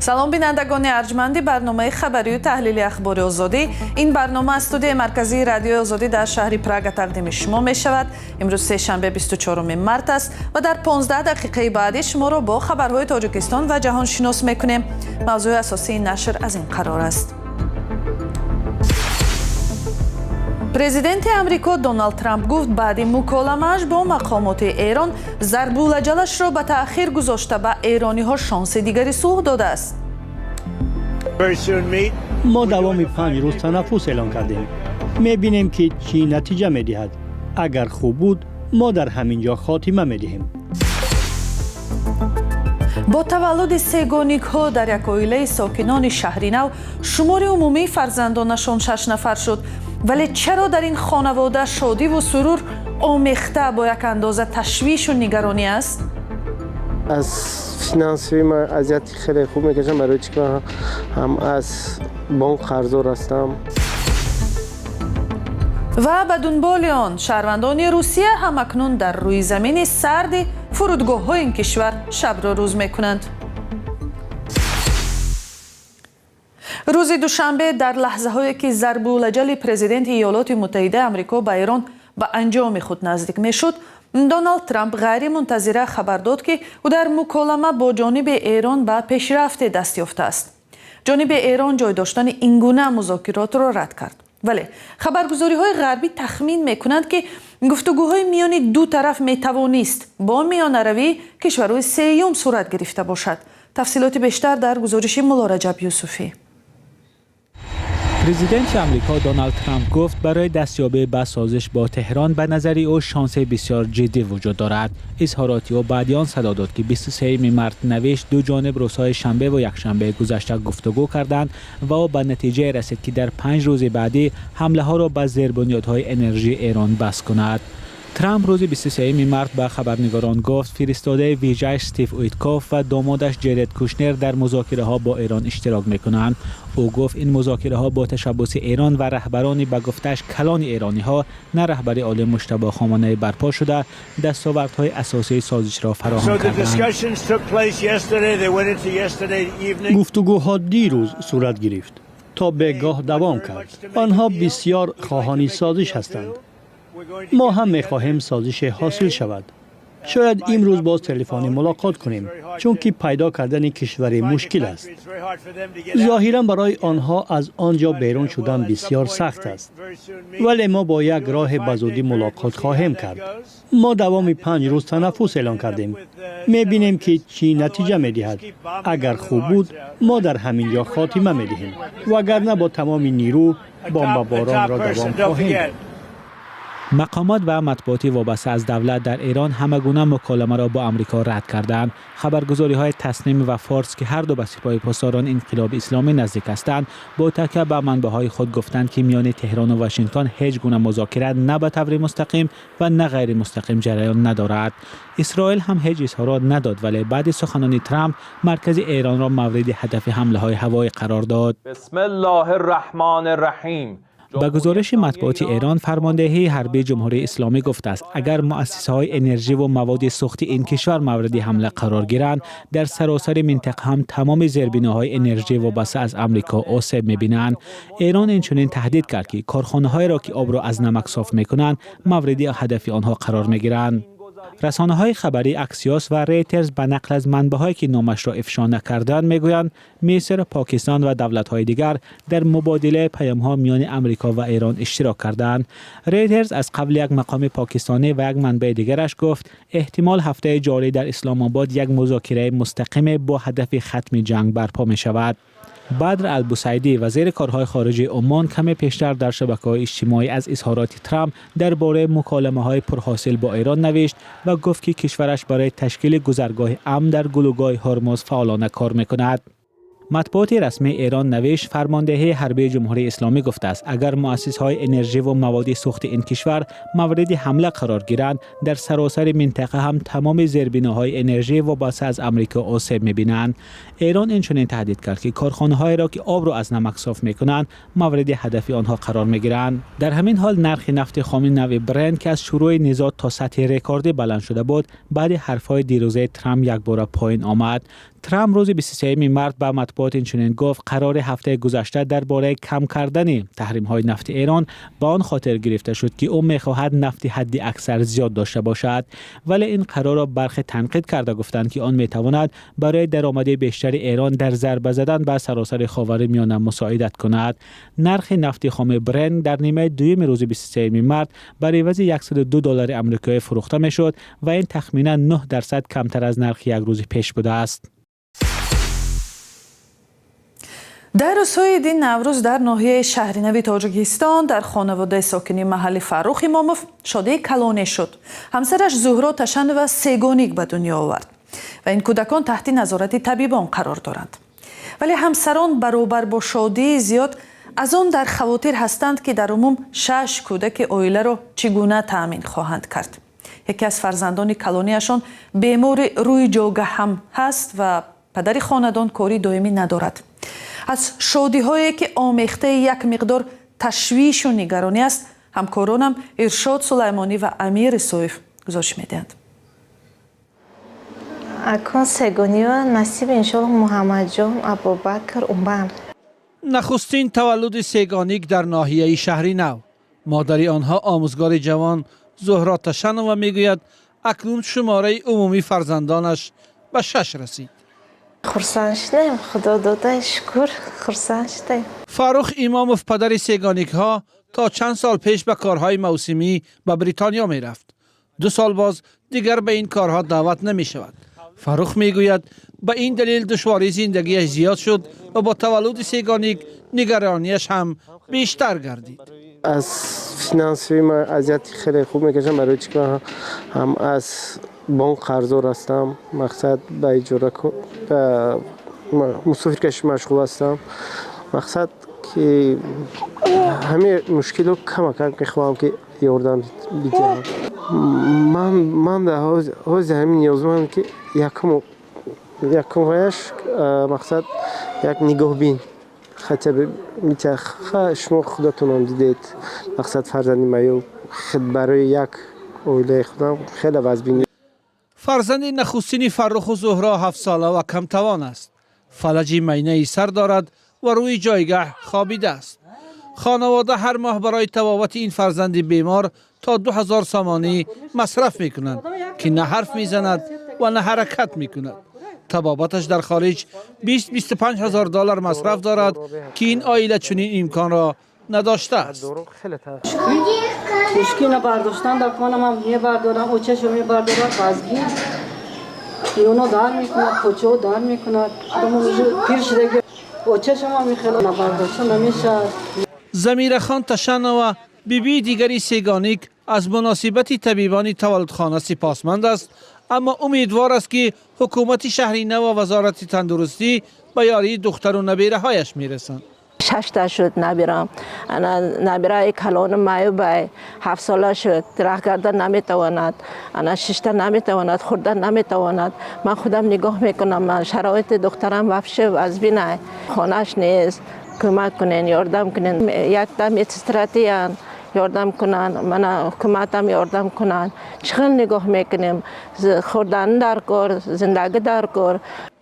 Салом, бинандагони арҷманди барномаи хабарию таҳлили Ахбори Озодӣ. Ин барнома аз студияи марказии Радиои Озодӣ дар шаҳри Прага тақдими шумо мешавад. Имрӯз сешанбе, 24 март аст ва дар 15 дақиқаи баъдӣ шуморо бо хабарҳои Тоҷикистон ва ҷаҳон шинос мекунем. Мавзӯи асосии нашр аз ин қарор аст: Президенти Амрико Доналд Трамп гуфт, баъди муколамааш бо мақомоти Эрон зарбулаҷалашро ба таъхир гузошта, ба эрониҳо шонси дигари сулҳ додааст. Мо давоми 5 рӯз танаффус эълон кардем. Мебинем, ки чӣ натиҷа медиҳад. Агар хуб буд, мо дар ҳамин ҷо хотима медиҳем. Бо таваллуди сегоникҳо дар як оилаи сокинони Шаҳри Нав шумори умумии фарзандонашон шаш нафар шуд. Вале чаро дар ин хонавода шодиву сурур омехта бо як андоза ташвишу нигаронӣ аст? Аз финансовӣ ман азияти хеле хуб мекашам, барои чӣ ки ман ҳам аз бонк қарздор ҳастам. Ва ба дунболи он, шаҳрвандони Русия ҳам акнун дар рӯи замини сарди фурудгоҳҳои ин кишвар шабро рӯз мекунанд. Рӯзи душанбе, дар лаҳзаҳое ки зарбулаҷали президенти Иёлоти Муттаҳидаи Амрико ба Эрон ба анҷоми худ наздик мешуд, Доналд Трамп ғайримунтазира хабар дод, ки ӯ дар муколама бо ҷониби Эрон ба пешрафте даст ёфтааст. Ҷониби Эрон ҷой доштани ин гуна музокиротро рад кард, вале хабаргузориҳои ғарбӣ тахмин мекунанд, ки гуфтугӯҳои миёни ду тараф метавонист бо миёнаравии кишварҳои сеюм сурат гирифта бошад. Тафсилоти бештар дар гузориши Муллораҷаб Юсуфӣ. Президенти Амрико Доналд Трамп гуфт, барои дастёбӣ ба созиш бо Теҳрон ба назари ӯ шонси бисёр ҷиддӣ вуҷуд дорад. Изҳороти ӯ баъди он садо дод, ки 23 март навишт, ду ҷониб рӯзҳои шанбеву якшанбе гузашта гуфтугӯ карданд ва ӯ ба натиҷае расид, ки дар 5 рӯзи баъдӣ ҳамлаҳоро ба зербунёдҳои энержии Эрон бас кунад. Трамп рӯзи 23 март ба хабарнигорон гуфт, фиристодаи вижааш Стив Уиткоф ва домодаш Ҷеред Кушнер дар музокираҳо бо Эрон иштирок мекунанд. Ӯ гуфт, ин музокираҳо бо ташаббуси Эрон ва раҳбарони, ба гуфтааш, калони эрониҳо, на раҳбари олӣ Муҷтабо Хоманаӣ, барпо шуда, дастовардҳои асосии созишро фароҳам карданд. Гуфтугӯҳо дирӯз сурат гирифт, то бегоҳ давом кард. Онҳо бисёр хоҳони созиш ҳастанд. Мо ҳам мехоҳем созише ҳосил шавад. Шояд имрӯз боз телефонӣ мулоқот кунем, чунки пайдо кардани кишваре мушкил аст. Зоҳиран, барои онҳо аз он ҷо берун шудан бисёр сахт аст, вале мо бо як роҳе ба зудӣ мулоқот хоҳем кард. Мо давоми 5 рӯз танаффус эълон кардем. Мебинем, ки чӣ натиҷа медиҳад. Агар хуб буд, мо дар ҳамин ҷо хотима медиҳем, вагарна бо тамоми нирӯ бомбаборонро давом хоҳем дод. Мақомот ва матбуоти вобаста аз давлат дар Эрон ҳама гуна муколамаро бо Амрико рад карданд. Хабаргузориҳои Тасним ва Форс, ки ҳар ду ба Сипоҳи Посдорони Инқилоби Исломӣ наздик ҳастанд, бо такя ба манбаъҳои худ гуфтанд, ки миёни Теҳрону Вашингтон ҳеҷ гуна музокира на ба таври мустақим ва на ғайримустақим ҷараён надорад. Исроил ҳам ҳеҷ изҳорот надод, вале баъди суханони Трамп маркази Эронро мавриди ҳадафи ҳамлаҳои ҳавоӣ қарор дод. Ба гузориши матбуоти Эрон, фармондеҳии ҳарбии Ҷумҳурии Исломӣ гуфтааст, агар муассисаҳои энерживу маводи сӯхти ин кишвар мавриди ҳамла қарор гиранд, дар саросари минтақа ҳам тамоми зербиноҳои энержӣ вобаста аз Амрико осеб мебинанд. Эрон инчунин таҳдид кард, ки корхонаҳоеро, ки обро аз намак соф мекунанд, мавриди ҳадафи онҳо қарор мегиранд. Расонаҳои хабарии Аксиос ва Рейтерс ба нақл аз манбаъҳое, ки номашро ифшо накарданд, мегӯянд, Миср, Покистон ва давлатҳои дигар дар мубодилаи паёмҳо миёни Амрико ва Эрон иштирок карданд. Рейтерс аз қавли як мақоми покистонӣ ва як манбаи дигараш гуфт, эҳтимол ҳафтаи ҷорӣ дар Исломобод як музокираи мустақиме бо ҳадафи хатми ҷанг барпо мешавад. Бадр Албусайдӣ, вазири корҳои хориҷии Умон, каме пештар дар шабакаҳои иҷтимоӣ аз изҳороти Трамп дар бораи муколамаҳои пурҳосил бо Эрон навишт ва гуфт, ки кишвараш барои ташкили гузаргоҳи амн дар гулӯгоҳи Ҳурмуз фаъолона кор мекунад. Матбуоти расмии Эрон навишт, фармондеҳии ҳарбии Ҷумҳурии Исломӣ гуфтааст, агар муассисаҳои энерживу маводи сӯхти ин кишвар мавриди ҳамла қарор гиранд, дар саросари минтақа ҳам тамоми зербиноҳои энержӣ вобаста аз Амрико осеб мебинанд. Эрон инчунин таҳдид кард, ки корхонаҳоеро, ки обро аз намак соф мекунанд, мавриди ҳадафи онҳо қарор мегиранд. Дар ҳамин ҳол, нархи нафти хоми нави Брент, ки аз шурӯи низоъ то сатҳи рекордӣ баланд шуда буд, баъди ҳарфҳои дирӯзаи Трамп якбора поин омад. Трамп рӯзи 23 март ба матбуот Матбуот инчунин гуфт, қарори ҳафтаи гузашта дар бораи кам кардани таҳримҳои нафти Эрон ба он хотир гирифта шуд, ки ӯ мехоҳад нафти ҳадди аксар зиёд дошта бошад. Вале ин қарорро бархе танқид карда гуфтанд, ки он метавонад барои даромади бештари Эрон дар зарба задан ба саросари Ховари Миёна мусоидат кунад. Нархи нафти хоми Брент дар нимаи дуюми рӯзи 23 март бар ивази 102 доллари амрикоӣ фурӯхта мешуд ва ин тахминан 9% камтар аз нархи як рӯзи пеш будааст. Дар рӯзҳои иди Наврӯз дар ноҳияи Шаҳринави Тоҷикистон дар хонаводаи сокини маҳалли Фаррух Имомов шодии калоне шуд. Ҳамсараш Зуҳро Ташанова сегоник ба дунё овард ва ин кӯдакон таҳти назорати табибон қарор доранд. Вале ҳамсарон баробар бо шодии зиёд аз он дар хавотир ҳастанд, ки дар умум шаш кӯдаки оиларо чӣ гуна таъмин хоҳанд кард. Яке аз фарзандони калониашон бемори рӯи ҷогаҳ ҳам ҳаст ва падари хонадон кори доимӣ надорад. Аз шодиҳое, ки омехтаи як миқдор ташвишу нигаронӣ аст, ҳамкоронам Иршод Сулаймонӣ ва Амир Исоев гузориш медиҳанд. Акун сегониё насиб, иншоалло, Муҳаммадҷон, Абубакр, Умар. Нахустин таваллуди сегоник дар ноҳияи Шаҳри Нав. Модари онҳо, омӯзгори ҷавон Зуҳро Ташанова, мегӯяд, акнун шумораи умумии фарзандонаш ба шаш расид. Хурсанд шудаем, Худо додай, шукр, хурсанд шудаем. Фаррух Имомов, падари сегоникҳо, то чанд сол пеш ба корҳои мавсимӣ ба Бритониё мерафт. 2 сол боз дигар ба ин корҳо даъват намешавад. Фаррух мегӯяд, ба ин далел душвории зиндагиаш зиёд шуд ва бо таваллуди сегоник нигаронияш ҳам бештар гардид. Аз финансовӣ ман азияти хеле хуб мекашам, барои чӣ ки ман ҳам аз бонк қарздор ҳастам, мақсад, ба иҷора, ба мусофиркашӣ машғул ҳастам. Мақсад, ки ҳамин мушкило камакак мехоҳам, ки ёрдам бидиҳам. Ман дар ҳози ҳамин ниёзмандам, ки якумҳояш, мақсад, як нигоҳбин хотя бы. Шумо худатонам дидед, мақсад, фарзанди маёб барои як оилаи худам хеле вазбин. Фарзанди нахустини Фарруху Зуҳро 7-сола ва камтавон аст. Фалаҷи майнаи сар дорад ва рӯи ҷойгаҳ хобидааст. Хонавода ҳар моҳ барои табобати ин фарзанди бемор то 2000 сомонӣ масраф мекунанд, ки на ҳарф мезанад ва на ҳаракат мекунад. Табобаташ дар хориҷ 20-25 ҳазор доллар масраф дорад, ки ин оила чунин имконро надоштааст. Мушкина бардоштан дар хонамам мебардорам, очашо мебардорам, вазгин ино дар мекунад, почао дар мекунад. Пир шудаги очашама мехела набардошта намешавад. Замирахон Ташанова, бибии дигари сегоник, аз муносибати табибони таваллудхона сипосманд аст, аммо умедвор аст, ки ҳукумати Шаҳри Нав ва Вазорати тандурустӣ ба ёрии духтару набераҳояш мерасанд. Шашта шуд набирам. Ана набираи калонам маъюбай, 7-сола шуд, раҳ карда наметавонад, ана шишта наметавонад, хӯрда наметавонад. Ман худам нигоҳ мекунам. Ман шароити духтарам вообще вазбинай, хонаш нест. Кӯмак кунен, ёрдам кунен. Якта медсестратиян, ёрдам кунанд, мана ҳукуматам ёрдам кунанд. Чӣ хел нигоҳ мекунем? Хӯрдан дар кор, зиндагӣ дар кор.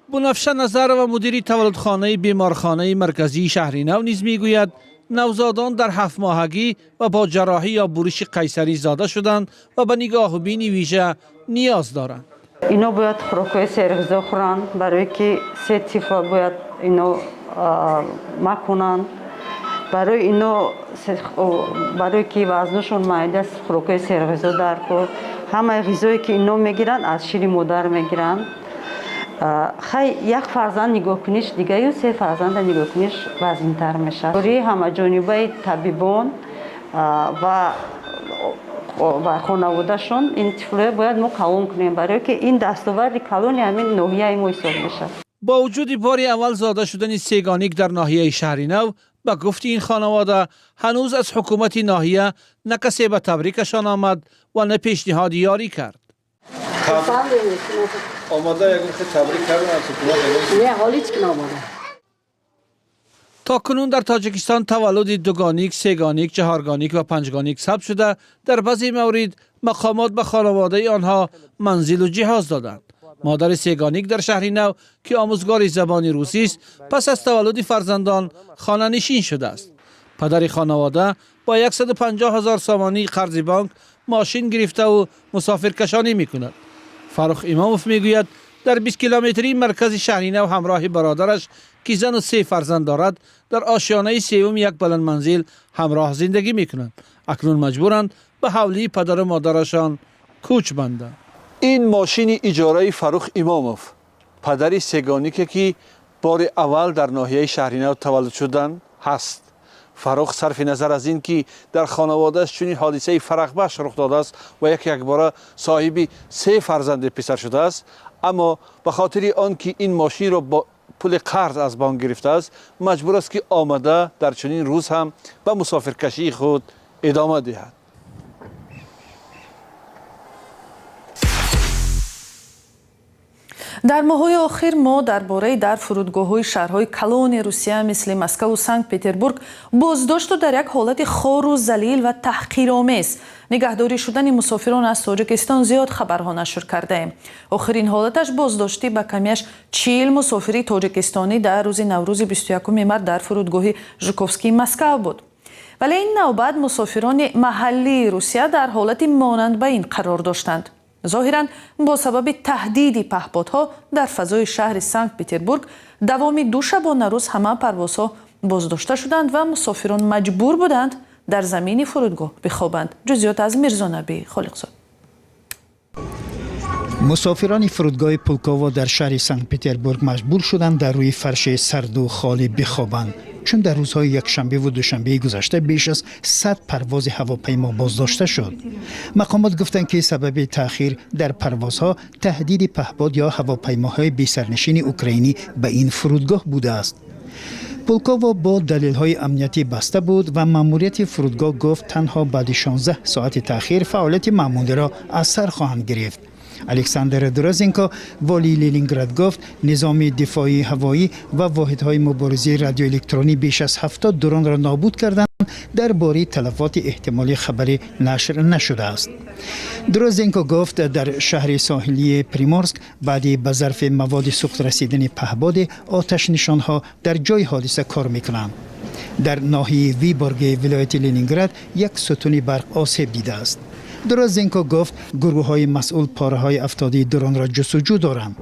Бунафша Назарова, мудири таваллудхонаи беморхонаи марказии Шаҳри Нав, низ мегӯяд, навзодон дар ҳафтмоҳагӣ ва бо ҷарроҳӣ ё буриши қайсарӣ зода шуданд ва ба нигоҳубини вижа ниёз доранд. Ино бояд хӯрокҳои серғизо хӯранд, барое ки се тифла бояд ино макунанд. Барои ино, барое ки вазнашон майда аст, хӯрокҳои серғизо дар кор. Ҳамаи ғизое, ки ино мегиранд, аз шири модар мегиранд. Хай, як фарзанд нигоҳкуниш дигаю, се фарзанда нигоҳкуниш вазнинтар мешавад. Ёрии ҳамаҷонибаи табибон ва хонаводашон ин тифлоя бояд мо калон кунем, барое ки ин дастоварди калони ҳамин ноҳияи мо ҳисоб мешавад. Бо вуҷуди бори аввал зода шудани сегоник дар ноҳияи Шаҳри Нав, ба гуфти ин хонавода, ҳанӯз аз ҳукумати ноҳия на касе ба табрикашон омад ва на пешниҳоди ёрӣ кард. Омода ягон хел табрик кардан аз ҳукумат? Не, ҳол ҳеч ки наомада. То кунун дар Тоҷикистон таваллуди дугоник, сегоник, чаҳоргоник ва панҷгоник сабт шуда, дар баъзе маврид мақомот ба хонаводаи онҳо манзилу ҷиҳоз доданд. Модари сегоник дар шаҳри Нав, ки омӯзгори забони русӣ аст, пас аз таваллуди фарзандон хонанишин шудааст. Падари хонавода бо 150 ҳазор сомонӣ қарзи бонк мошин гирифтаву мусофиркашонӣ мекунад. Фаррух Имомов мегӯяд, дар 20 километрии маркази шаҳри Нав ҳамроҳи бародараш, ки зану се фарзанд дорад, дар ошёнаи сеюми як баландманзил ҳамроҳ зиндагӣ мекунанд. Акнун маҷбуранд ба ҳавлии падару модарашон кӯч банданд. Ин мошини иҷораи Фаррух Имомов, падари сегонике, ки бори аввал дар ноҳияи Шаҳринав таваллуд шудан ҳаст. Фаррух, сарфи назар аз ин ки дар хонаводааш чунин ҳодисаи фарахбахш рух додааст ва як якбора соҳиби се фарзанди писар шудааст, аммо ба хотири он ки ин мошинро бо пули қарз аз бонк гирифтааст, маҷбур аст, ки омада дар чунин рӯз ҳам ба мусофиркашии худ идома диҳад. Дар моҳҳои охир мо дар бораи дар фурудгоҳҳои шаҳрҳои калони Русия, мисли Москаву Санкт Петербург, боздошту дар як ҳолати хору залил ва таҳқиромез нигаҳдорӣ шудани мусофирон аз Тоҷикистон зиёд хабарҳо нашр кардаем. Охирин ҳолаташ боздоштӣ ба камияш 40 мусофири тоҷикистонӣ дар рӯзи Наврӯзи 21 март дар фурудгоҳи Жуковскии Москав буд. Вале ин навбат мусофирони маҳаллии Русия дар ҳолати монанд ба ин қарор доштанд. Зоҳиран, бо сабаби таҳдиди паҳподҳо дар фазои шаҳри Санкт Петербург давоми 2 шабонарӯз ҳама парвозҳо боздошта шуданд ва мусофирон маҷбур буданд дар замини фурудгоҳ бихобанд. Ҷузъиёт аз Мирзонаби Холиқзод. Мусофирони фурудгоҳи Пулково дар шаҳри Санкт Петербург маҷбур шуданд дар рӯи фарши сарду холӣ бихобанд, чун дар рӯзҳои якшанбеву душанбеи гузашта беш аз 100 парвози ҳавопаймо боздошта шуд. Мақомот гуфтанд, ки сабаби таъхир дар парвозҳо таҳдиди паҳбод ё ҳавопаймоҳои бесарнишини украинӣ ба ин фурудгоҳ будааст. Пулково бо далелҳои амниятӣ баста буд ва маъмурияти фурудгоҳ гуфт, танҳо баъди 16 соати таъхир фаъолияти маъмулиро аз сар хоҳанд гирифт. Александр Дрозенко, волии Ленинград, гуфт, низоми дифоии ҳавоӣ ва воҳидҳои муборизаи радиоэлектронӣ беш аз 70 дронро нобуд карданд. Дар бораи талафоти эҳтимолӣ хабаре нашр нашудааст. Дрозенко гуфт, дар шаҳри соҳилии Приморск баъди ба зарфи маводи сӯхт расидани паҳбоди оташнишонҳо дар ҷои ҳодиса кор мекунанд. Дар ноҳияи Виборги вилояти Ленинград як сутуни барқ осеб дидааст. Дрозенко гуфт, гурӯҳҳои масъул пораҳои афтодии дронро ҷустуҷӯ доранд.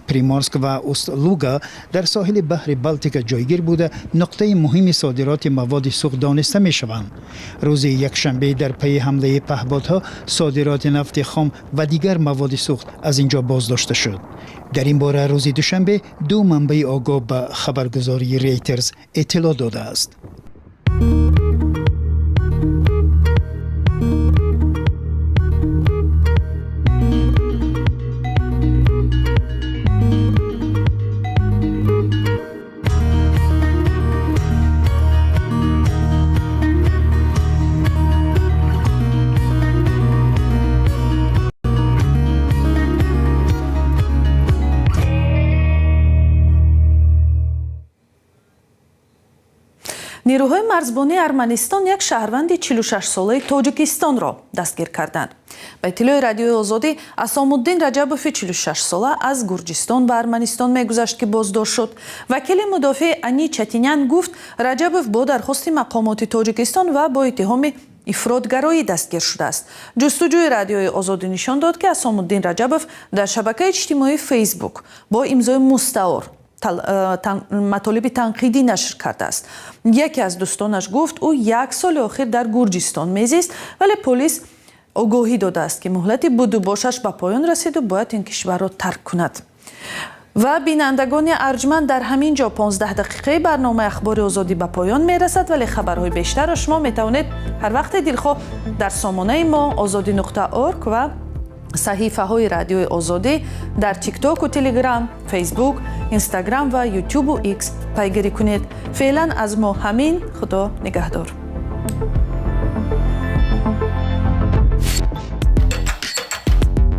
Приморск ва Уст-Луга дар соҳили баҳри Балтика ҷойгир буда, нуқтаи муҳими содироти маводи сӯхт дониста мешаванд. Рӯзи якшанбе дар пайи ҳамлаи паҳбодҳо содироти нафти хом ва дигар маводи сӯхт аз ин ҷо боздошта шуд. Дар ин бора рӯзи душанбе ду манбаи огоҳ ба хабаргузории Рейтерс иттилоъ додааст. Нерӯҳои марзбонии Арманистон як шаҳрванди 46-солаи Тоҷикистонро дастгир карданд. Ба иттилои Радиои Озодӣ, Асомуддин Раҷабови 46-сола аз Гурҷистон ба Арманистон мегузашт, ки боздошт шуд. Вакили мудофеъ Ани Чатинян гуфт, Раҷабов бо дархости мақомоти Тоҷикистон ва бо иттиҳоми ифротгароӣ дастгир шудааст. Ҷустуҷӯи Радиои Озодӣ нишон дод, ки Асомуддин Раҷабов дар шабакаи иҷтимоии Фейсбук бо имзои мустаор матолиби танқидӣ нашр кардааст. Яке аз дӯстонаш гуфт, ӯ як соли охир дар Гурҷистон мезист, вале полис огоҳӣ додааст, ки муҳлати будубошаш ба поён расиду бояд ин кишварро тарк кунад. Ва бинандагони арҷманд, дар ҳамин ҷо 15 дақиқаи барномаи Ахбори Озодӣ ба поён мерасад, вале хабарҳои бештарро шумо метавонед ҳар вақте дилхоҳ дар сомонаи мо ozodi.org ва саҳифаҳои Радиои Озодӣ дар Тиктоку Телеграм, Фейсбук, Инстаграм ва Ютубу Икс пайгирӣ кунед. Феълан аз мо ҳамин. Худо нигаҳдор.